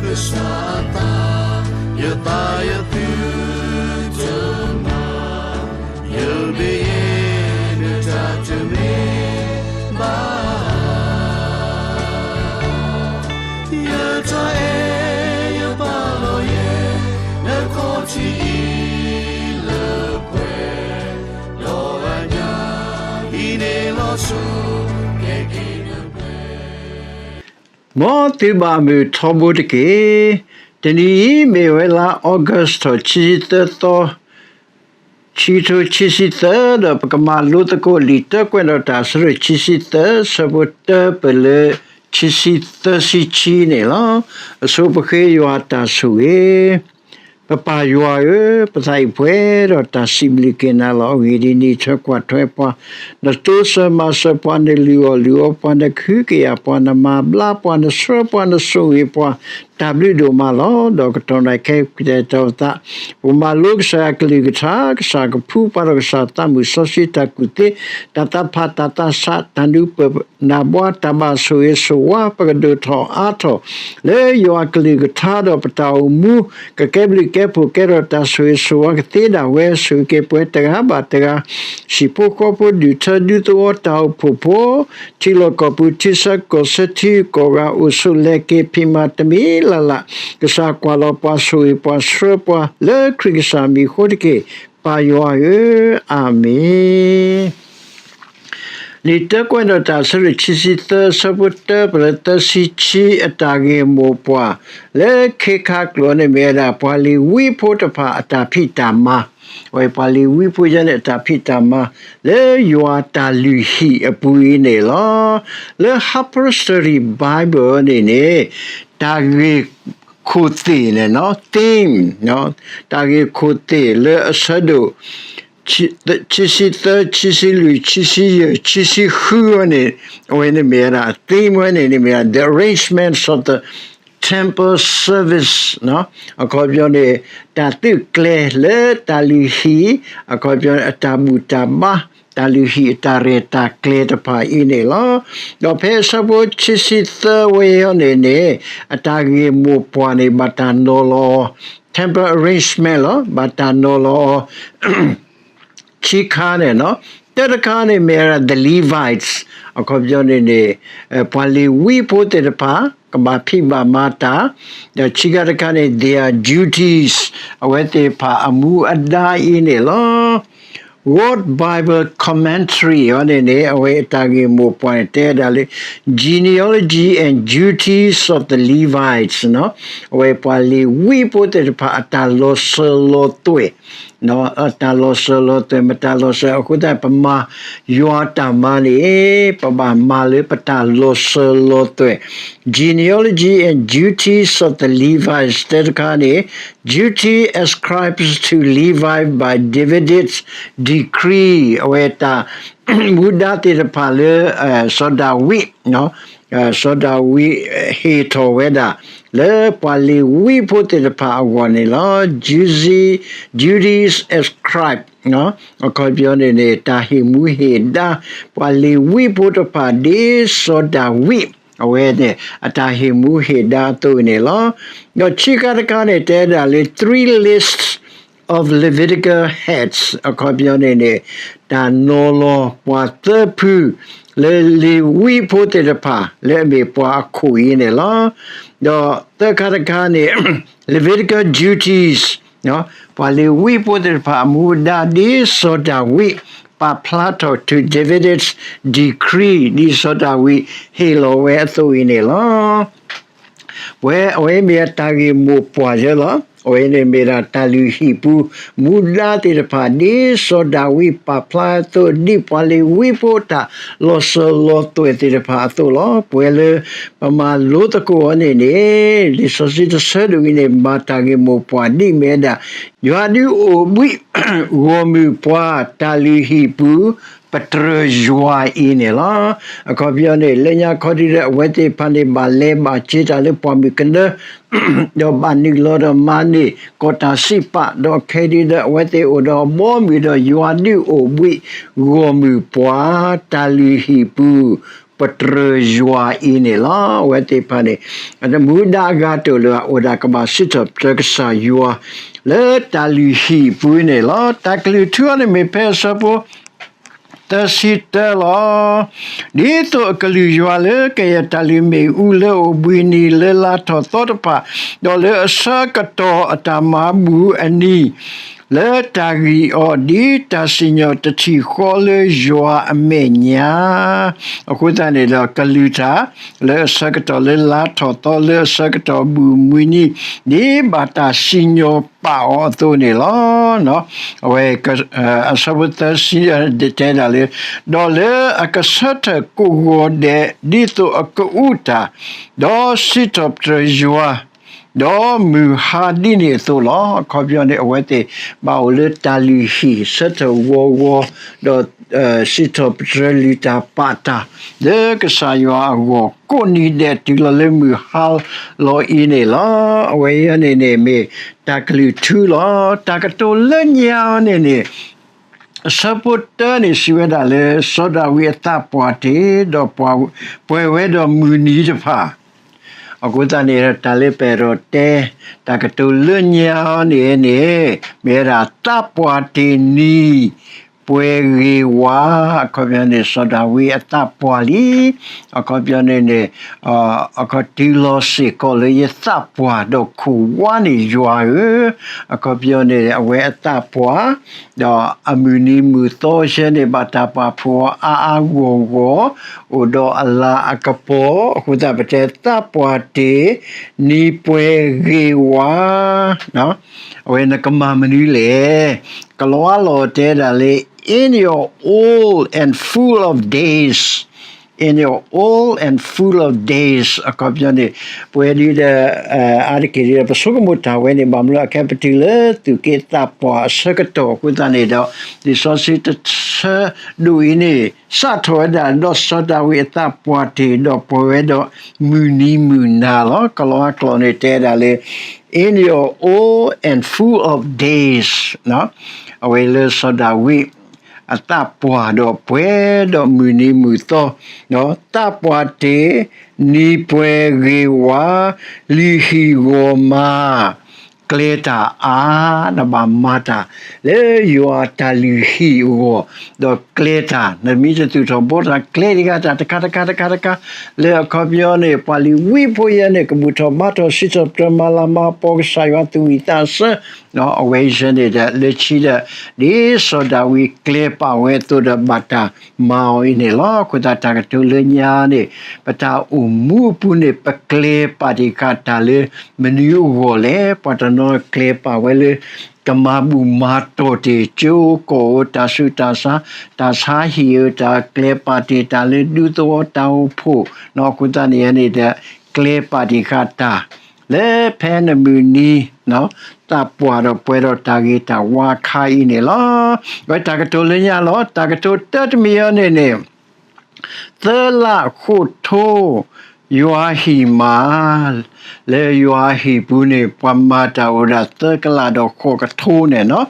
ကစၢ်အသး, ယသးယသုတမၤ, ယမ့ၢ်ယဲ နတၢ်တမ့ၢ်ဘၣ်. ယတၢ်အဲၣ်ယပာ်လီၤယဲ နခီၣ်ထံးအံၤလၢပှဲၤ, ဒီးအညၣ်အံၤန့ၣ်လီၤဆီ ကဲက့ၤနပှဲၤ မ်သုဘၣ်မုာ်ထီဘိတက့ၢ်. တနံၤအံၤမ့ၢ်ဝဲလါ August ထီၣ် ခံဆံသၢသီ, ခံကထိခံဆံသၢ ဒီးပကမၤလိသကိးလံာ်တၢကွဲးနီၣ်တၢ် အဆၢဒိၣ်ခံဆံသၢ ဆၢဖိတၢပၢၢ်လၢ ခံဆံသၢဆံခံန့ၣ်လီၤ. အဆိပဃ့ယွၤတၢ်ဆိၣ်ဂ့ၤ ပပၢ်ယွၤဧၢ, ပသးအံၤပှဲၤဒီးတၢ်စံးဘျုးက့ၤနၤလီၤ. အဂ့ၢ်ဒ်အံၤ, နအံးထွဲကွၢ်ထွဲပှၤ, နတိစၢၤမၤစၢၤပှၤ, နလုၢ်အီၣ်လုၢ်အီပှၤ, နကဟုကယာ်ပှၤ, နမၤဘျါပှၤ, နဆှၢပှၤ, နဆိၣ်ဂ့ၤပှၤ, တၢ်ဘျုးဒိၣ်မးလီၤ. ဒီးကတီၢ်နၣ်ခဲကတဲာ်ကတီၤပသး, ပကမၤလိကစၢ်ယွၤအကလုၢ်ကထါ, ကစၢ်ကဖှူပှၤဒီးကစၢ်သးမုၢ်စီဆှံတၢ်ကူၣ်သ့, တၢ်သးဖးတၢ်သးဆး, တၢ်နၢ်ပၢၢ်နၢ်ဘှါ, တၢ်ဘၣ်ဆိၣ်ဂ့ၤဆိၣ်ဝါ, ပကဒိၣ်ထီၣ်အါထီၣ် လၢယွၤအကလုၢ်ကထါဒီးပတၢ်အိၣ်မူ, ကကဲဘျုးကဲဖှိၣ်ကဲထီၣ်တၢ်ဆိၣ်ဂ့ၤဆိၣ်ဝါကသ့ဒၣ်ဝဲ, ဆိၣ်ဂ့ၤက့ၤပှၤတဂၤဘၣ်တဂၤ, ဟံၣ်ဖိဃီဖိ, ဒူၣ်ထၢဒူသဝီ, တၢ်အိၣ်ဖှိၣ်ဖိ, ထံလီၢ်ကီၢ်ပူၤ, ထံဆၢကီၢ်ဆၢ, ထံဂုၤကီၢ်ဂၤ, အိၣ်ဆူၣ်လဲၤက့ၤ, ဖံးမၤတမံၤလၢ်လၢ်, ကစၢ်ကွၢ်လီၤပှၤ, ဆိၣ်ဂ့ၤပှၤ, ဆှၢပှၤလၢခရံာ်ကစၢ်မံၤအဃိတက့ၢ်. ပၢ်ယွၤဧၢ, အၤမ့ၣ်. လံာ်တၢကွဲးနီၣ်တၢ် အဆၢဒိၣ်ခံဆံသၢ ဆၢဖိတၢပၢၢ်လၢသၢဆံခံ, အတၢ်ဂ့ၢ်မိၢ်ပှၢ်လၢခ့ခါကျိာ်န့ၣ်မ့ၢ်ဝဲဒၣ် ပှၤလ့ၤဝံဖိတဖၣ်အတၢ်ဖံးတၢ်မၤ, အဝဲပှၤလ့ၤဝံဖိယဲန့ၣ် အတၢ်ဖံးတၢ်မၤ လၢယွၤတၢ်လုၢ်ဟံၣ်အပူၤအံၤန့ၣ်လီၤ. လၢ Harper's Study Bible န့ၣ်န့ၣ် တၢ်ဂ့ၢ်ခိၣ်သ့ၣ်န့ၣ် theme တၢ်ဂ့ၢ်ခိၣ်သ့ၣ်လၢအဆၢဒိၣ် ခံဆံသၢ, ခံဆံလွံၢ်, ခံဆံယဲၢ်, ခံဆံဃုန့ၣ်, အဝဲန့ၣ်မ့ၢ်ဝဲဒၣ် theme ဝဲန့ၣ်န့ၣ်မ့ၢ်ဝဲဒၣ် the arrangements of the temple service အခီပညီန့ၣ် တၢ်သုးကျဲၤလၢတၢ်လုၢ်ဟံၣ်, အခီပညီန့ၣ် အတၢ်ဘူၣ်တၢ်ဘါ, တၢ်လုၢ်ဟံၣ်အတၢ်ရဲၣ်တၢ်ကျဲၤတဖၣ်အံၤန့ၣ်လီၤ. ဒီးဖဲအဆၢဖိခံဆံသၢဝဲအံၤန့ၣ်န့ၣ် အတၢ်ဂ့ၢ်မိၢ်ပှၢ်န့ၣ် ဘၣ်တၢ်နီၤလီၤအီၤ temple arrangement လီၤ. ဘၣ်တၢ်နီၤလီၤအီၤ ခံခါန့ၣ်, တၢတခါန့ၣ်မ့ၢ်ဝဲဒၣ် the Levites အခီပညီန့ၣ်န့ၣ် ပှၤလ့ၤဝံဖိသ့ၣ်တဖၣ် ကဘၣ်ဖံးဘၣ်မၤတၢ်, ဒီးခံခါတခါန့ၣ် their duties အဝဲသ့ၣ်တဖၣ်အမူအဒါအံၤန့ၣ်လီၤ. Ward Bible Commentary အံၤန့ၣ်န့ၣ် အဝဲအတၢ်ဂ့ၢ်မိၢ်ပှၢ်န့ၣ် တဲဒၣ်လၢ genealogy and duties of the Levites အဝဲပှၤလ့ၤဝံဖိသ့ၣ်တဖၣ် အတၢ်လီၤစၢၤလီၤသွဲၣ်, တၢ်လီၤစၢၤလီၤသွဲၣ် မတၤလီၤစၢၤအဃိသတး ပမၤယွၤတၢ်မၤန့ၣ် ပဘၣ်မၤလၢပတၢ်လီၤစၢၤလီၤသွဲၣ် genealogy and duties of the Levites တၢတခါန့ၣ် duty ascribed to Levi by Davidic decree အဝဲတၢ်မူဒါသ့ၣ်တဖၣ်လၢ စီၤဒၤဝံး စီၤဒၤဝံးဟ့ၣ်ထီၣ်ဝဲဒၣ် လၢပှၤလ့ၤဝံဖိသ့ၣ်တဖၣ်အဂီၢ်န့ၣ်လီၤ. Duties ascribed အခီပညီန့ၣ်န့ၣ် တၢ်ဟ့ၣ်မူဟ့ၣ်ဒါ ပှၤလ့ၤဝံဖိတဖၣ် ဒ်စီၤဒၤဝံး အဝဲန့ၣ် အတၢ်ဟ့ၣ်မူဟ့ၣ်ဒါအသိးန့ၣ်လီၤ. ဒီးခံခါတခါန့ၣ် တဲဒၣ်လၢ three lists of Levitical heads အခီပညီန့ၣ်န့ၣ် တၢ်နီၤလီၤပှၤသၢဖု လၢလ့ၤဝံဖိသ့ၣ်တဖၣ် လၢအမ့ၢ်ပှၤအခိၣ်အံၤန့ၣ်လီၤ. ဒီးသၢခါတခါန့ၣ် Levitical duties ပှၤလ့ၤဝံဖိသ့ၣ်တဖၣ်အမူအဒါ ဒ်စီၤဒၤဝံး ပာ်ဖျါထီၣ် to David's decree ဒ်စီၤဒၤဝံးဟ့ၣ်လီၤဝဲအသိးအံၤန့ၣ်လီၤ. ဝဲအဝဲမ့ၢ်တၢ်ဂ့ၢ်မိၢ်ပှၢ်ယဲလီၤ. အဝဲန့ၣ်မ့ၢ်ဒၣ်တၢ်လုၢ်ဟံၣ်ပူၤ မူဒါသ့ၣ်တဖၣ် ဒ်စီၤဒၤဝံးပာ်ဖျါအသိး ဒ်ပှၤလ့ၤဝံဖိတၢ်လီၤစၢၤလီၤသွဲၣ်သ့ၣ်တဖၣ်အသိးလီၤ. ပဝဲလၢပမၤလိသကိးအီၤန့ၣ်န့ၣ် လံာ်စီဆှံတဆၢဒိၣ်အံၤန့ၣ် မၤတၢ်ဂ့ၢ်မိၢ်ပှၢ်ဒ်မ့ၢ်ဝဲဒၣ် ယွၤဒုးအိၣ်ဘှံးဂီၢ်မုၢ်ပှၤ တၢ်လုၢ်ဟံၣ်ပူၤ ပတြၢၤယွၤအံၤန့ၣ်လီၤ. အခီပညီန့ၣ် လၢညါခီဒုဒီး အဝဲသ့ၣ်တဖၣ်န့ၣ် ဘၣ်လဲၤဘၣ်က့ၤတၢ်လၢပှၢ်မုၢ်ကနၢ ဒီးဘၣ်နုာ်လီၤဒီးမၤန့ၢ်ကီၢ်တၢ်စံးပာ် ဒီးခဲဒုဒီးအဝဲသ့ၣ်အိၣ်ဒီးအဘီအမုၢ်ဒီး ယွၤဒုးအိၣ်ဘှံးဂီၢ်မုၢ်ပှၤ တၢ်လုၢ်ဟံၣ်ပူၤ ပတြၢၤယွၤအံၤန့ၣ်လီၤ. အဝဲသ့ၣ်တဖၣ်န့ၣ် မူဒါအဂၤတအိၣ်လၢၤဘၣ်, အိၣ်ဒၣ်ကဘၣ်စံးထီၣ်ပတြၢၤကစၢ်ယွၤ လၢတၢ်လုၢ်ဟံၣ်အပူၤန့ၣ်လီၤ. တၢ်ကလုၢ်ထူအံၤန့ၣ်မ့ၢ်ဖဲအဆၢဖိ သၢဆံတၢလီၤ. ဒ်သိးအကလုၢ်ယွၤလၢကယဲၢ်တၢ်လုၢ်မ့ၣ်အူလၢအိၣ်ဘှံးနံၤလၢလါထီၣ်သီတဖၣ်, ဒီးလၢအဆၢကတီၢ်အတၢ်မၤဘူၣ်အနံၤ, လၢတၢ်ဂံၢ်အီၤဒ်တၢ်စံၣ်ညီၣ်တထံၣ်ဃီလၢယွၤအမဲာ်ညါ အဃိသတးန့ၣ်ဒီး ကလုၢ်တၢ်လၢအဆၢကတီၢ်လၢလါထီၣ်သီ လၢအဆၢကတီၢ်ဘူၣ်မုၢ်နံၤ ဒ်ဘၣ်တၢ်စံၣ်ညီၣ်ပာ်အီၤအသိးန့ၣ်လီၤ. အဝဲ အဆၢဖိသၢဆံတဲဒၣ်လၢ ဒီးလၢအကဆၢထၢၣ်ကိးဂီၤဒဲး ဒ်သိးအကအုၣ်တၢ်, ဒီးစံးထီၣ်ပတြၢၤယွၤ ဒီးမုၢ်ဟါဒ်န့ၣ်အသိးလီၤ. အခီပညီန့ၣ် အဝဲသ့ၣ်ဘၣ်အိၣ်လၢတၢ်လုၢ်ဟံၣ်ဆၢထၢၣ်ဂီၤဂီၤ, ဒီး စံးထီၣ်ပတြၢၤလုၢ်တၢ်ပာ်တၢ် လၢကစၢ်ယွၤအဂီၢ် ကိးနံၤဒဲးတုၤလီၤလၢမုၢ်ဟါလီၤအံၤန့ၣ်လီၤ. အဝဲအံၤန့ၣ်န့ၣ် မ့ၢ်တၢ်ကလုၢ်ထူလီၤ. တၢ်ကတိၤလၢညါန့ၣ်န့ၣ် အဆၢဖိတၢန့ၣ် စံးဝဲဒၣ်လၢ စီၤဒၤဝံးအသးပှၢ်တ့ၢ်, ဒီးပှဲၤဝဲဒီးမုၢ်နံၤတဖၣ် အဃိသတးန့ၣ် တၢ်လၢပအဲၣ်ဒိးတဲ တၢ်ကတိၤလၢညါန့ၣ်န့ၣ် မ့ၢ်ဝဲဒၣ်သးပှၢ်တ့ၢ်နံၤပှဲၤဂ့ၤဝါ, အခီပညီန့ၣ် စီၤဒၤဝံးအသးပှၢ်လံ. အခီပညီန့ၣ်န့ၣ် အခီတုၤလီၤစ့ၢ်ကီးလၢယသးပှၢ် ဒီးခိၣ်ဝါန့ၣ်ယွၤဧၢ, အခီပညီန့ၣ် အဝဲအသးပှၢ် ဒီးအမုၢ်နံၤမုၢ်သီဆဲန့ၣ် ဘၣ်တၢ်ပာ်ဖှိၣ်အီၤအါအါဂီၢ်ဂီၢ်, အိၣ်ဒီးအလၤအကပီၤ, အဃိသတးပတဲသးပှၢ်တ့ၢ် နံၤပှဲၤဂ့ၤဝါ, အဝဲနကမၤမနုၤလဲၣ်. ကလီၤအါလီၤတဲဒၣ်လၢ in your old and full of days, in your old and full of days အခီပညီန့ၣ် ပဝဲဒၣ်ဒီး အါတက့ၢ်ဒီး ပဆိကမိၣ်တၢ်ဝဲန့ၣ် ဘၣ်မနုၤအခဲပတုၤလၢသုးက့သးပှၢ်အဆၢကတီၢ် အဃိသတးန့ၣ်ဒီး လံာ်စီဆှံတဆၢဒိၣ်အံၤန့ၣ် စးထီၣ်ဝဲဒၣ် ဒီးစီၤဒၤဝံးအသးပှၢ်တ့ၢ် ဒီးပှဲၤဝဲဒီးမုၢ်နံၤမုၢ်နၤလီၤ. ကလီၤအါကျိာ်န့ၣ်တဲဒၣ်လၢ in your old and full of days အဝဲလၢစီၤဒၤဝံး အသးပှၢ်ဒီးပှဲၤဒီးမုၢ်နံၤမုၢ်သီ, ဒီးသးပှၢ်တ့ၢ် နံၤပှဲၤဂ့ၤဝါ, လုၢ်ဟံၣ်ဂီၤမၤ, ကျဲတၢ်အါ, နဘၣ်မၤတၢ် လၢယွၤတၢ်လုၢ်ဟံၣ်အဂီၢ်, ဒီးကျဲတၢ် နမ့ၢ်တသူၣ်ထီၣ်ဘှီထီၣ်ကျဲတဂၤတၢ်တခါတခါတခါတခါ, လၢအခီပညီန့ၣ် ပှၤလ့ၤဝံဖိယဲန့ၣ် ကဘူၣ်ထီၣ်ဘါထီၣ် စံးထီၣ်ပတြၢၤမၤလၤမၤကပီၤ ကစၢ်ယွၤသူၣ်ဝံၣ်သးစၢ် အဝဲအံၤန့ၣ်ဒီး လၢခံဒီး ဒ်စီၤဒၤဝံးကျဲပာ်ဝဲအသိးဒီး ဘၣ်တၢ်မၤအီၤအံၤန့ၣ်လီၤ. အဃိသတးတၢ်ကတိၤလၢညါန့ၣ် ပတၢ်အိၣ်မူအပူၤန့ၣ် ပကျဲပာ်တ့ၢ်ဃာ်တၢ်လၢမနုၤအဂီၢ်လဲၣ်. ပှၤတနီၤကျဲပာ်ဝဲလၢ ကမၤဘူၣ်မၤတီၢ်တ့ၢ် ကၠိကီၢ်ဧိၤ တၢ်ဆူးတၢ်ဆါ တၢ်ဆါဟံၣ်ဧိၤ တၢ်ကျဲပာ်တ့ၢ်တၢ်လၢဒူသဝီတၢ်အိၣ်ဖှိၣ် အဃိသတးန့ၣ်န့ၣ်ဒီး ကျဲပာ်တ့ၢ်ဃာ်တၢ် လၢဖဲနမုၢ်နံၤ သးပှၢ်ဒီးပှဲၤဒီးတၢ်ဂ့ၤတၢ်ဝါအခါအံၤန့ၣ်လီၤ. အဝဲတၢ်ကတိၤလၢညါလီၤ. တၢ်ကတိၤတၢတမံၤအံၤန့ၣ်န့ၣ် သၢလးဃိးထိ ယွၤဟံၣ်မး လၢယွၤဟံၣ်ပူၤန့ၣ် ပှၤမၤတၢ်အိၣ်ဒၣ်သၢကလးဒီးဃိးကထိန့ၣ်လီၤ.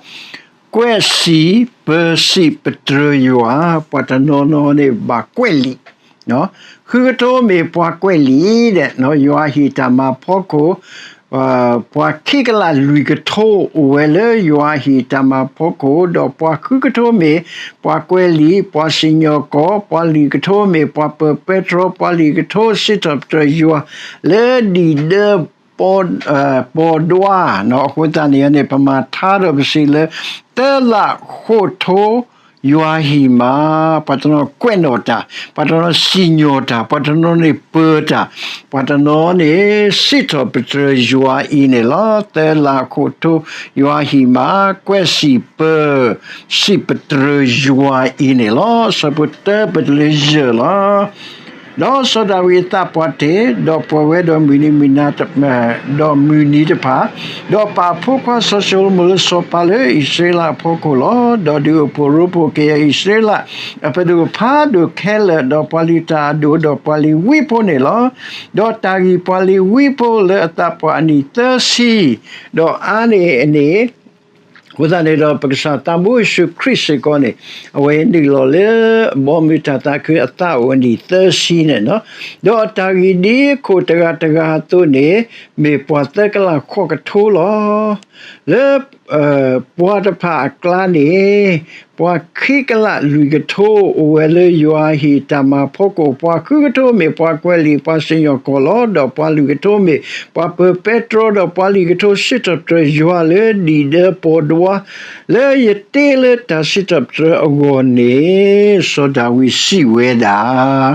ကွဲးစံးပၢၤစံးပတြၢၤယွၤ, ပှၤတနီၤနီၤန့ၣ်ဘၣ်ကွဲးလံာ် ဃုကထိမ့ၢ်ပှၤကွဲးလံာ်ဒီး ယွၤဟံၣ်တၢ်မၤဖီခိၣ်, ပှၤခံကလးလွံၢ်ကထိအိၣ်ဝဲလၢယွၤဟံၣ်တၢ်မၤဖီခိၣ်, ဒီးပှၤဃုကထိမ့ၢ်ပှၤကွဲးလံာ် ပှၤစံၣ်ညီၣ်ကွီၢ်, ပှၤလွံၢ်ကထိမ့ၢ်ပှၤပၢၢ်ပဲတြီ, ပှၤလွံၢ်ကထိစံးထီၣ်ပတြၢၤယွၤ လၢဒံၣ်ဒၢ ပီဒွါ, အဃိသတးန့ၣ်န့ၣ် ပမၤထါဒီးပစံးလၢ သၢလးဃိးထိ ယွၤဟံၣ်မး, ပှၤတနီၤကွဲးနီၣ်တၢ်, ပှၤတနီၤစံၣ်ညီၣ်တၢ်, ပှၤတနီၤန့ၣ်ပၢၤတၢ်, ပှၤတနီၤန့ၣ် စံးထီၣ်ပတြၢၤယွၤအံၤန့ၣ်လီၤ. သၢလးဃိးထိ ယွၤဟံၣ်မး, ကွဲးစံးပၢၤ စံးပတြၢၤယွၤအံၤန့ၣ်လီၤ. အဆၢဖိတၢပတုၤလၢယဲၢ်လီၤ. ဒီးစီၤဒၤဝံးအသးပှၢ်တ့ၢ်, ဒီးပှဲၤဝဲဒီးမုၢ်နံၤမုၢ်နၤ, ဒီးမုၢ်နံၤတဖၣ်, ဒီးပာ်အဖိခွါစီၤၡလိၤမိၣ်လၢစီၤပၤလၢအံၣ်စရ့လးအဖီခိၣ်လီၤ. ဒီးဒုးအိၣ်ဖှိၣ်ရိဖှိၣ်က့ၤအံၣ်စရ့လးအပဒိၣ်ဖးဒိၣ်ခဲလၢာ်, ဒီးပှၤလုၢ်တၢ်အဒိၣ်, ဒီးပှၤလ့ၤဝံဖိန့ၣ်လီၤ. ဒီးတၢ်ဂံၢ်ပှၤလ့ၤဝံဖိလၢအသးပှၢ်အနံၣ်သၢဆံ, ဒီးအါန့ၢ်အန့ၣ် အဃိသတးန့ၣ်ဒီး ပကစၢ်သးဘိယ့ၣ်ၡူးခရံာ်စ့ၢ်ကီးန့ၣ် အဝဲနုာ်လီၤလၢ ဘီမုၢ်တၢ်သးခုအသးအိၣ်နံၣ်သၢဆံန့ၣ်လီၤ. ဒီးအတၢ်ဂ့ၢ်ဒ်ခိၣ်တဂၤတဂၤအသိးန့ၣ် မ့ၢ်ပှၤသၢကလးဃိးကထိလီၤ. လၢ ပှၤတဖၣ်အကျါန့ၣ် ပှၤခံကလးလွံၢ်ကထိ အိၣ်ဝဲလၢယွၤအဟံၣ်တၢ်မၤဖီခိၣ်, ပှၤဃုကထိမ့ၢ်ပှၤကွဲးလံာ် ပှၤစံၣ်ညီၣ်ကွီၢ်လီၤ, ဒီးပှၤလွံၢ်ကထိမ့ၢ်ပှၤပၢၤပဲတြီ, ဒီးပှၤလွံၢ်ကထိစံးထီၣ်ပတြၢၤယွၤလၢဒံၣ်ဒၢပီဒွါ, လၢယတ့လၢတၢ်စံးထီၣ်ပတြၢၤအဂီၢ်န့ၣ် စီၤဒၤဝံးစံးဝဲဒၣ်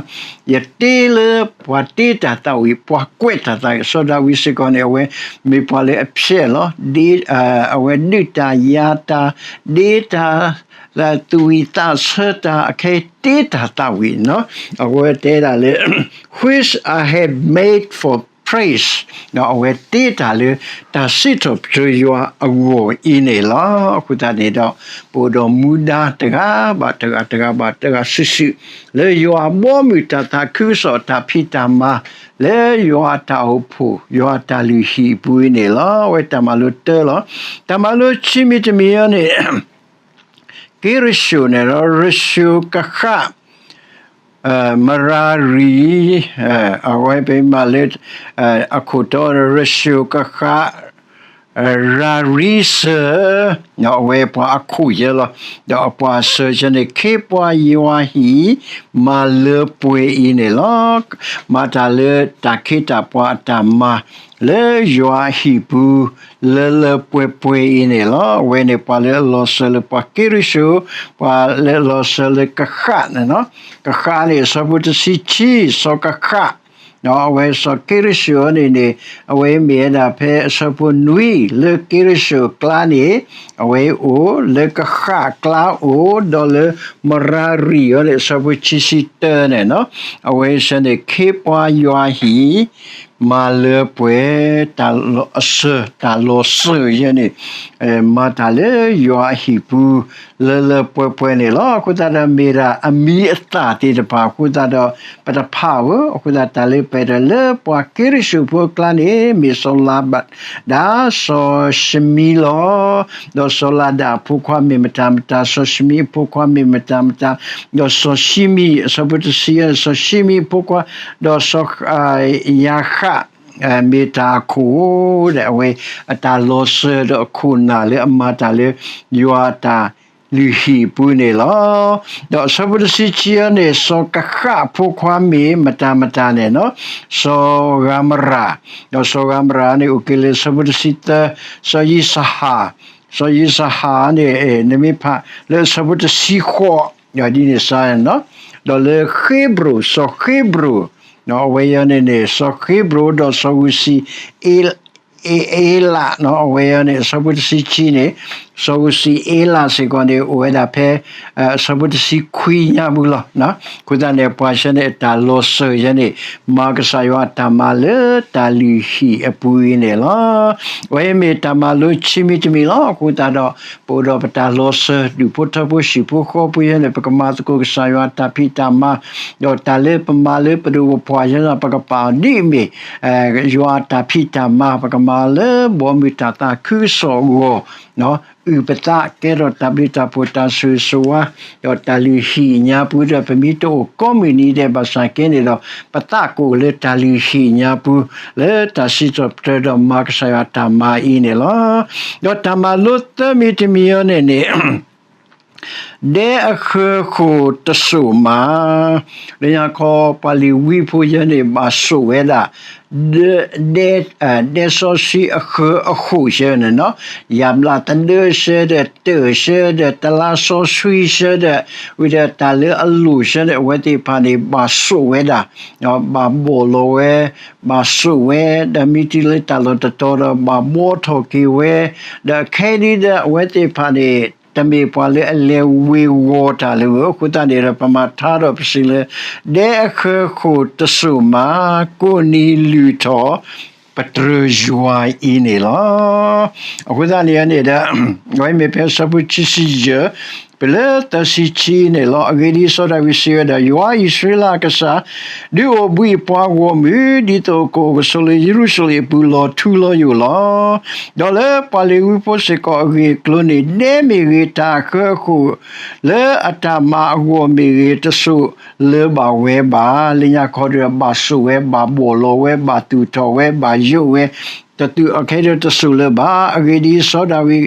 ယတ့လၢပှၤတ့တၢ်သးဝံၣ်, ပှၤကွဲးတၢ်သးဝံၣ်, စီၤဒၤဝံးစ့ၢ်ကီးန့ၣ် အဝဲမ့ၢ်ပှၤလၢအဖျဲးလီၤ, အဝဲဒုးတၢ်ယၤတၢ်, ဒ့တၢ်, သူၣ်ဝံၣ်သးဆၢတၢ်, အခဲအံၤတ့တၢ်သးဝံၣ်, အဝဲတဲဒၣ်လၢ which I have made for praise, အဝဲတ့တၢ်လၢတၢ်စံးထီၣ်ပတြၢၤယွၤအဂီၢ်အံၤန့ၣ်လီၤ. အဃိသတးန့ၣ်ဒီး ပအိၣ်ဒီးမူဒါတဂၤဘၣ်တဂၤ တဂၤဘၣ်တဂၤစုာ်စုာ် လၢယွၤအဘီအမုၢ်တၢ်သးခုကစီၣ်အတၢ်ဖံးတၢ်မၤ လၢယွၤအတၢ်အိၣ်ဖှိၣ် ယွၤအတၢ်လုၢ်ဟံၣ်အပူၤအံၤန့ၣ်လီၤ. အဝဲတၢ်မၤလိတၢလီၤ. တၢ်မၤလိဆံမံၤတမံၤအံၤန့ၣ် က့ရၡိၣ်န့ၣ်ဒီး ရၡိၣ်ကဃး မရၤရံၤ, အဝဲပမ့ၢ်လၢ အခိၣ်တီ ရၡိၣ်ကဃး ရၤရံစၢၤ, အဝဲပှၤအခိၣ်ယဲလီၤ. ဒီးအပှၤစၢၤယဲန့ၣ် ခ့ပှၤယွၤဟံၣ် မၤလၢပှဲၤအံၤန့ၣ်လီၤ. မၤတၢ်လၢတၢ်ခ့တၢ်ပှၤအတၢ်မၤ လၢယွၤအဟံၣ်ပူၤ လၢလၢပှဲၤပှဲၤအံၤန့ၣ်လီၤ. အဝဲန့ၣ်ပှၤလၢအလီၤစၢၤလၢပှၤက့ရၡိၣ်, ပှၤလၢအလီၤစၢၤလၢကဃးန့ၣ်လီၤ. ကဃးန့ၣ် အဆၢဖိတဆံခံ, စီၤကဃး အဝဲစီၤက့ရၡိၣ်န့ၣ်န့ၣ် အဝဲမ့ၢ်ဝဲဒၣ်ဖဲအဆၢဖိနွံ လၢက့ရၡိၣ်အကျါန့ၣ် အဝဲအိၣ်, လၢကဃးအကျါအိၣ်, ဒီးလၢမရၤရံၤအံၤန့ၣ် အဆၢဖိခံဆံတၢန့ၣ်လီၤ. အဝဲစ့ၢ်န့ၣ် ခ့ပှၤယွၤဟံၣ် မၤလၢပှဲၤ တၢ်လီၤအစၢၤ တၢ်လီၤစၢၤယဲန့ၣ် မၤတၢ်လၢယွၤအဟံၣ်ပူၤ လၢလၢပှဲၤပှဲၤန့ၣ်လီၤ. အဃိသတးဒီး မ့ၢ်ဒၣ်အမံၤအသၣ်သ့ၣ်တဖၣ်အဃိသတးဒီး ပတဖးဧၢ, အဃိသတးတၢ်လၢပအဲၣ်ဒိးလၢပှၤက့ရၡိၣ်ဖိအကျါန့ၣ် မ့ၢ်စီၤလၤဘၣ်ဒၣ် စီၤၡမံလီၤ. ဒီးစီၤလၤဒၣ်အဖိခွါမ့ၢ်မတၤမတၤ, စီၤၡမံအဖိခွါမ့ၢ်မတၤမတၤ, ဒီးစီၤၡံမံ, အဆၢဖိတဆံယဲၢ်, စီၤၡံမံအဖိခွါ, ဒီးစီၤ ယၤဃး မ့ၢ်တၢ်အခိၣ်ဒီး အဝဲအတၢ်လီၤစၢၤဒီးအခိၣ်နၢ်လၢအမၤတၢ်လၢ ယွၤအတၢ်လုၢ်ဟံၣ်အပူၤန့ၣ်လီၤ. ဒီးအဆၢဖိတဆံခံအံၤန့ၣ် စီၤကဃးအဖိခွါမ့ၢ်မတၤမတၤန့ၣ်လီၤ. စီၤဂၤမရၤ, ဒီးစီၤဂၤမရၤန့ၣ် အိၣ်က့ၤလၢအဆၢဖိတဆံသၢ, စီၤယံးစဟၣ်, စီၤယံးစဟၣ်န့ၣ် နမ့ၢ်ဖးလၢအဆၢဖိတဆံဃိး ဒ်န့ၣ်စ့ၢ်န့ၣ်လီၤ. ဒီးလၢဃ့ဘြိၣ်, စီၤဃ့ဘြိၣ်, အဝဲအံၤန့ၣ်န့ၣ် စီၤဃ့ဘြိၣ် ဒီးစီၤဧူစံၣ်အ့လး, အဝဲအံၤန့ၣ် အဆၢဖိတဆံခံန့ၣ်, စီၤဧူစံၣ်အ့လးစ့ၢ်ကီးန့ၣ် အိၣ်ဝဲဒၣ်ဖဲ အဆၢဖိတဆံခွံညါပူၤလီၤ. အဃိသတးန့ၣ် ပှၤစ့ၢ်န့ၣ် အတၢ်လီၤစၢၤယဲန့ၣ် မၤကစၢ်ယွၤအတၢ်မၤလၢတၢ်လုၢ်ဟံၣ်အပူၤအံၤန့ၣ်လီၤ. အဝဲမ့ၢ်တၢ်မၤလိဆံမံၤတမံၤလီၤ. အဃိသတးဒီး ပအိၣ်ဒီးပတၢ်လီၤစၢၤ ဒူၣ်ဖိထၢဖိဟံၣ်ဖိဃီဖိယဲန့ၣ် ပကမၤသကိးကစၢ်ယွၤအတၢ်ဖံးတၢ်မၤ, ဒီးတၢ်လၢပမၤလၢပဒိၣ်ပပှၢ်ယဲန့ၣ် ပကပာ်အီၤဒ်အမ့ၢ် ယွၤအတၢ်ဖံးတၢ်မၤ ပကမၤလၢဘီမုၢ်တၢ်သးခုကစီၣ်အဂီၢ်, အုၣ်ပသးကဲထီၣ်တၢ်ဘျုးတၢ်ဖှိၣ်တၢ်ဆိၣ်ဂ့ၤဆိၣ်ဝါ, ဒီးတၢ်လုၢ်ဟံၣ်ညါပူၤဒီး ပမ့ၢ်တအိၣ်ကိးမုၢ်နံၤဒဲးဘၣ်ဆၣ်က့န့ၣ်ဒီး ပသးကအိၣ်လၢတၢ်လုၢ်ဟံၣ်ညါပူၤ လၢတၢ်စံးထီၣ်ပတြၢၤဒီးမၤကစၢ်ယွၤတၢ်မၤအံၤန့ၣ်လီၤ. ဒီးတၢ်မၤလိသၢမံၤတမံၤအံၤန့ၣ်န့ၣ် ဒဲအဃၢၤဃိၣ်တစိာ်မး, လၢညါခီ ပှၤလ့ၤဝံဖိယဲန့ၣ် ဘၣ်စိာ်ဝဲဒၣ် ဒဲ, ဒဲစီဆှံအဃၢၤအဃိၣ်ယဲန့ၣ်လီၤ. ယၣ်ဘျးသဒၢစ့ၢ်ဒီး တၢၢ်စ့ၢ်ဒီး တလါစီဆှံစ့ၢ်ဒီး ဝံၤဒီးတၢ်လၢအလိၣ်စ့ၢ်န့ၣ် အဝဲသ့ၣ်တဖၣ်န့ၣ် ဘၣ်စိာ်ဝဲဒၣ်, ဘၣ်ဘီၣ်လီၤဝဲ, ဘၣ်စိာ်ဝဲ, ဒီးမ့ၢ်တုၤလၢတၢ်လီၢ်တတီၤဒီး ဘၣ်ဘှီထီၣ်က့ၤဝဲ, ဒီးခဲအံၤဒီး အဝဲသ့ၣ်တဖၣ်န့ၣ် တမ့ၢ်ပှၤလၢအလဲၤဝ့ၤဝီၤတၢ်လၢၤဘၣ်. အဃိသတးန့ၣ်ဒီး ပမၤထါဒီးပစံးလၢ ဒဲအဃၢၤဃိၣ်တစိာ်မး, ကိးနံၤလုၢ်ထီၣ် ပတြၢၤယွၤအံၤန့ၣ်လီၤ. အဃိသတးန့ၣ်န့ၣ်ဒီး အဝဲမ့ၢ်ဖဲအဆၢဖိခံဆံယဲၢ် ဖဲလၢသၢဆံခံန့ၣ်လီၤ. အဂ့ၢ်ဒ်အံၤ, စီၤဒၤဝံးစံးဝဲဒၣ်, ယွၤအံၣ်စရ့လးအကစၢ် ဒုးအိၣ်ဘှံးအပှၤဂီၢ်မုၢ် ဒ်သိးအကအိၣ်ကဆိးလၢယရူၤၡလ့ၣ်အပူၤလီၤထူလီၤယိာ်လီၤ. ဒီးလၢပှၤလ့ၤဝံဖိစ့ၢ်ကီးအဂ့ၢ်အကျိၤန့ၣ် ဒဲမ့ၢ်ဂ့ၤ, တၢ်အဃၢအဃိၣ်လၢအတၢ်မၤအဂီၢ်မ့ၢ်ဂ့ၤ, တစိာ်လၢၤဘၣ်ဝဲဘၣ်. လၢညါခီဒီး ဘၣ်စိာ်ဝဲ, ဘၣ်ဘီၣ်လီၤဝဲ, ဘၣ်သူၣ်ထီၣ်ဝဲ, ဘၣ်ယိးဝဲ, တသူၣ်အခဲဒီးတစိာ်လၢၤဘၣ်. အဂ့ၢ်ဒ်အံၤ, စီၤဒၤဝံး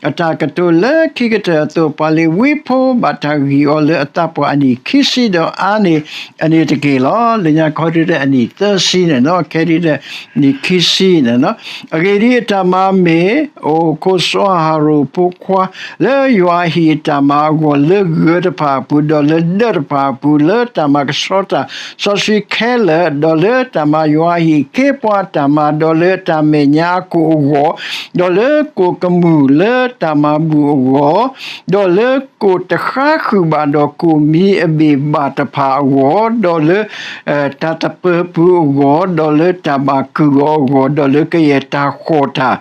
အတၢ်ကတိၤလၢခံကတၢၢ်အသိး, ပှၤလ့ၤဝံဖိဘၣ်တၢ်ဂံၢ်အီၤလၢအသးပှၢ်အနံၣ်ခံဆံဒီးအါန့ၢ်အန့ၣ်တက့ၢ်လီၤ. လၢညါခီဒီးအနံၣ်သၢဆံန့ၣ်လီၤ, ခဲဒီးနံၣ်ခံဆံန့ၣ်လီၤ. အဂ့ၢ်ဒ်အံၤ, အတၢ်မၤမ့ၢ်အိၣ်ခိးစီၤအၤဟရိၣ်အဖိခွါ လၢယွၤအဟံၣ်အတၢ်မၤအဂီၢ်, လၢဂၢၤတဖၣ်အပူၤ, ဒီးလၢဒၢးတဖၣ်အပူၤ, လၢတၢ်မၤကဆှီတၢ်စီဆှံခဲလၢာ်, ဒီးလၢတၢ်မၤယွၤအဟံၣ်အခ့အပှၤအတၢ်မၤ, ဒီးလၢတၢ်မဲာ်ညါအခိၣ်အဂီၢ်, ဒီးလၢကိၣ်ကမူၣ်လၢတၢ်မၤဘူၣ်အဂီၢ်, ဒီးလၢကိၣ်တဃါဃုာ်ဘၣ်ဒီးကိၣ်မံအဘ့ၣ်ဘၣ်တဖၣ်အဂီၢ်, ဒီးလၢ တၢ်သပၢၤပူၤအဂီၢ်, ဒီးလၢတၢ်ဘၣ်ကုၢ်အီၤအဂီၢ်, ဒီးလၢကယဲၢ်တၢ်ဃီၣ်တၢ်,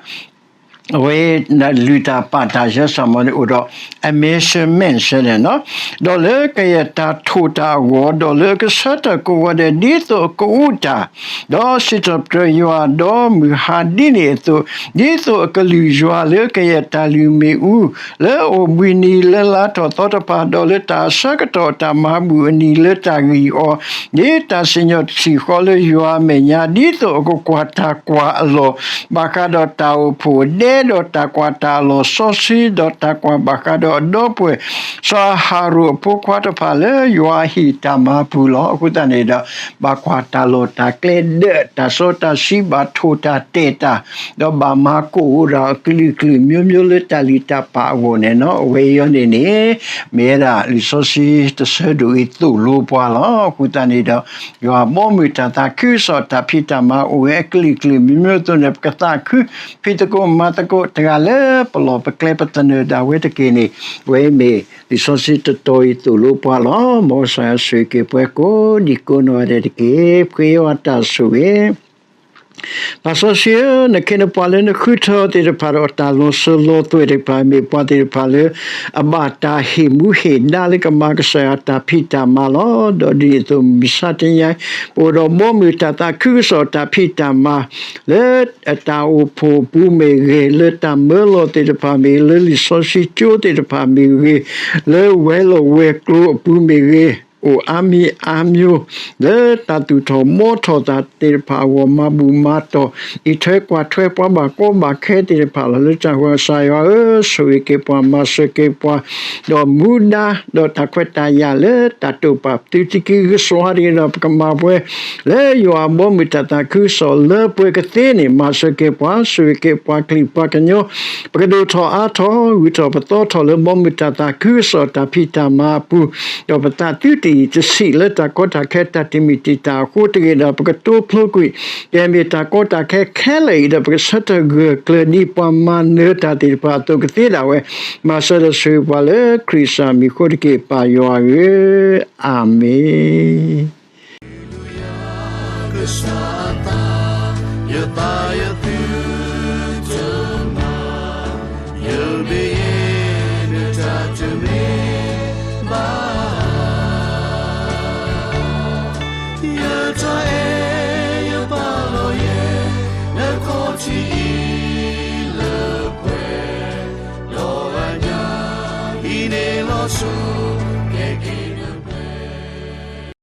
အဝဲ လုၢ်တၢ်ပာ်တၢ် ယဲၢ်စီၤမီၤန့ၣ်အိၣ်ဒီး အ measurement န့ၣ်လီၤ. ဒီးလၢကယဲၢ်တၢ်ထိၣ်တၢ်အဂီၢ်, ဒီးလၢအကဆၢထၢၣ်ကိးဂီၤဒဲး ဒ်သိးအကအိၣ်တၢ်, ဒီးစံးထီၣ်ပတြၢၤယွၤဒီးမုၢ်ဟါဒ်န့ၣ်အသိး, ဒ်သိးအကလုၢ်ယွၤလၢကယဲၢ်တၢ်လုၢ်မ့ၣ်အူ, လၢအအိၣ်ဘှံးနံၤလၢလါထီၣ်သီတဖၣ်, ဒီးလၢတၢ်အဆၢကတီၢ်တၢ်မၤဘူၣ်အနံၤလၢတၢ်ဂံၢ်အီၤ, ဒ်တၢ်စံၣ်ညီၣ်ထံၣ်ဃီလၢယွၤအမဲာ်ညါ, ဒ်သိးအကကွၢ်တၢ်ကွၢ်အလီၢ် ဘၣ်ဃးဒီးတၢ်အိၣ်ဖှိၣ်ဒဲ, ဒီးတၢ်ကွၢ်တၢ်အလီၢ်စီဆှံ, ဒီးတၢ်ကွၢ်ဘၣ်ဃးဒီးအဒီပုၢ်ဝဲၢ် စီၤအၤဟရိၣ်အဖိခွါတဖၣ်လၢယွၤအဟံၣ်တၢ်မၤပူၤလီၤ. အဃိသတးန့ၣ်ဒီး ဘၣ်ကွၢ်တၢ်လီၢ်တၢ်ကျဲဒၢး တၢ်စီတၢ်ဆှံ ဘၣ်ထိၣ်တၢ်တဲာ်တၢ်, ဒီးဘၣ်မၤကိၣ်အိၣ်ဒီးအကလုာ်ကလုာ် မျိုးမျိုး လၢတၢ်လုၢ်တၢ်ပာ်အဂီၢ်န့ၣ်လီၤ. အဝဲအံၤန့ၣ်န့ၣ် မ့ၢ်ဝဲဒၣ်လံာ်စီဆှံတဆၢဒိၣ်အံၤသိၣ်လိပှၤလီၤ. အဃိသတးန့ၣ်ဒီး ယွၤအဘီအမုၢ်တၢ်သးခုကစီၣ် တၢ်ဖံးတၢ်မၤအိၣ်ဝဲအကလုာ်ကလုာ် မျိုးမျိုး အသိးန့ၣ် ပကသးခု ဖံးသကိးမၤသကိးတဂၤလၢပလီၢ်ပကျဲ ပသနၢၣ်ဒၣ်ဝဲတက့ၢ်န့ၣ်, အဝဲမ့ၢ်လံာ်စီဆှံတတီၤအံၤသိၣ်လိပှၤလီၤ. မ်ကစၢ်ယွၤဆိၣ်ဂ့ၤက့ၤပှၤကိးဒံကိးနီၢ်ဂၤဒဲးတက့ၢ်. ပဃ့ယွၤတၢ်ဆိၣ်ဂ့ၤ ပၢ်စီဆှံဧၢ, နခ့နပှၤလၢနဃုထၢသ့ၣ်တဖၣ်ဒီး တၢ်လီၤစၢၤလီၤသွဲၣ်တဖၣ် မ့ၢ်ပှၤသ့ၣ်တဖၣ်လၢ အဘၣ်တၢ်ဟ့ၣ်မူဟ့ၣ်ဒါလၢကမၤကစၢ်ယွၤတၢ်ဖံးတၢ်မၤလီၤ. ဒီးဒ်န့ၣ်အသိး မုၢ်မဆါတနံၤအံၤ ပအိၣ်ဒီးဘီမုၢ်တၢ်သးခုကစီၣ် တၢ်ဖံးတၢ်မၤ လၢတၢ်အိၣ်ဖှိၣ်အပူၤမ့ၢ်ဂ့ၤ, လၢတၢ်မၢလီၤသ့ၣ်တဖၣ်မ့ၢ်ဂ့ၤ, လၢလံာ်စီဆှံကၠိသ့ၣ်တဖၣ်မ့ၢ်ဂ့ၤ, လၢဝဲၤလီၢ်ဝဲၤကျိၤအပူၤမ့ၢ်ဂ့ၤ, အိၣ်အါမံၤအါမျိၤ လၢတၢ်သူၣ်ထီၣ်ဘှီထီၣ်သးသ့ၣ်တဖၣ်အဂီၢ် မၤဘူၣ်မၤတီၢ် အံးထွဲကွၢ်ထွဲပှၤဘၣ်ကီဘၣ်ခဲသ့ၣ်တဖၣ်လီၤ. လၢတၢ်ဂီၤ ကစၢ်ယွၤဧၢ, ဆိၣ်ဂ့ၤက့ၤပှၤ မၤစၢၤက့ၤပှၤ ဒီးမူဒါ ဒီးတၢ်ခွဲးတၢ်ယာ်လၢတၢ်တိာ်ပာ်သုတက့ၢ်. ဂုာ်ကျဲးစၢးဒီး ပကမၤပှဲၤ လၢယွၤအဘီအမုၢ်တၢ်သးခုကစီၣ်လၢပှဲၤကသ့န့ၣ် မၤစၢၤက့ၤပှၤ, ဆိၣ်ဂ့ၤက့ၤပှၤကလုာ်ပှၤကညီ ပကဒိၣ်ထီၣ်အါထီၣ် ဂုၤထီၣ်ပသီထီၣ်လၢဘီမုၢ်တၢ်သးခုကစီၣ်တၢ်ဖံးတၢ်မၤအပူၤ, ဒီးပသးသုတယံာ်တဆံးလၢတၢ်ကီတၢ်ခဲတၢ်တမံၤတံာ်တာ်အဃိတဂ့ၤဒီး ပကတိဖျိကွံာ် ကဲမ့ၢ်တၢ်ကီတၢ်ခဲခဲလၢာ်အံၤဒီး ပကဆၢထၢၣ်ဂၢၢ်ကျၢၤဒ်ပှၤမၤနၢၤတၢ်သ့ၣ်တဖၣ်အသိးကသ့ဒၣ်ဝဲ, မၤစၢၤဒီးဆိၣ်ဂ့ၤပှၤလၢခရံာ်စၢ်မံၤအဃိတက့ၢ် ပၢ်ယွၤဧၢ, အၤမ့ၣ်.